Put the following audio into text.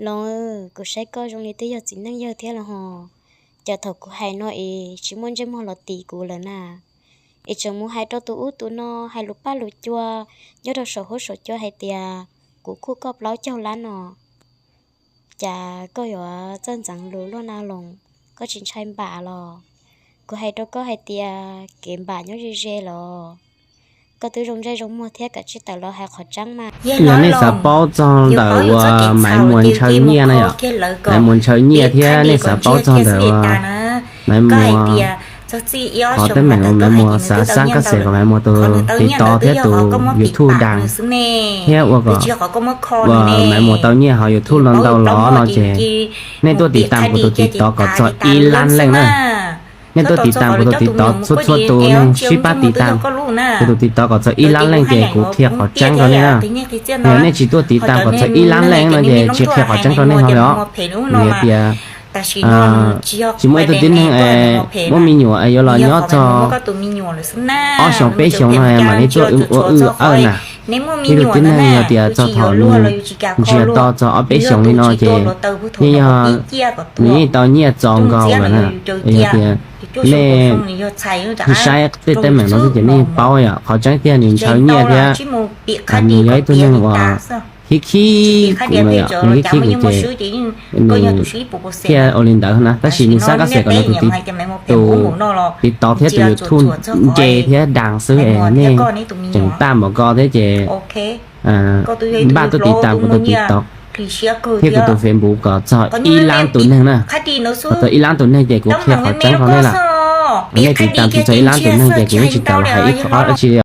Loos, kuv saib koj zoo li twb yog txiv neej yawg thiab los hos, cas thaum kuv hais no es tsis muaj ntsej muag los tim kuv lawm na. Es tseem mus hais rau tus ub tus no, hais lus paj lus cua nyob rau saum huab saum cua hais tias kuv khuj koj plaub caug lab no. Cas koj yuav txawj ntxeev lus luaj na Loos, koj tsis ntshai npam los? Kuv hais rau koj hais tias kev npam nyob ze ze los. Koj twb zoo ntsej zoo muag thiab, kav tsij tawm los hais qhov tseeb mas. Yog nej xav paub txog ntawm uas Maiv Muas ntshaw nyiaj na yom, Maiv Muas ntshaw nyiaj thiab nej xav paub txog ntawm uas Maiv Muas qhov teeb meem uas Maiv Muas xav xab kab xes kom Maiv Muas tus TikTok thiab tus YouTube daas thiab ua kom uas Maiv Muas tau nyiaj hauv YouTube los ntau los no ces nej tuaj tiv tam kuv tus TikTok kom txog ib lab leej na. Nej tuaj tiv tam kuv tus TikTok, txhua txhua tus neeg sib pab tiv tam kuv tus TikTok kom txog ib lab leej ces kuv qhia qhov tseeb rau nej na. Yog nej tsis tuaj tiv tam kom txog ib lab leej no ces tsis qhia qhov tseeb rau nej hauv li os. Vim hais tias tsis muaj ib tug tib neeg muaj me nyuam yuav los nyob txog ob xyoos peb xyoos no mam li tuaj ua wj awj na. Ib tug tib neeg yog tias txog thaum nws ntsiag to txog ob peb xyoos li no ces yeej yog nws yeej tau nyiaj txaus nkaus lawm na. Yog tias nej saib tej teeb meem no xwb ces nej yeej paub yom, qhov tseeb tiag nws ntshaw nyiaj thiab nws yog ib tug neeg uas khib khib kuv no yom, nws khib khib kuv ces nws thiaj ua li ntawd na. Tab sis nws xab kab xes kom nws tus tiv, tus TikTok thiab tus YouTube nce thiab daas xwb es nej tseem tam npaum ko thiab ces npaj tuaj tiv tam kuv tus TikTok thiab kuv tus Facebook kom txog ib lab tus neeg na. Kom txog ib lab tus neeg ces kuv qhia qhov tseeb rau nej lawm. Nej tiv tam tsis txog ib lab tus neeg ces kuv yeej tsis tau los hais ib qho dab tsi li.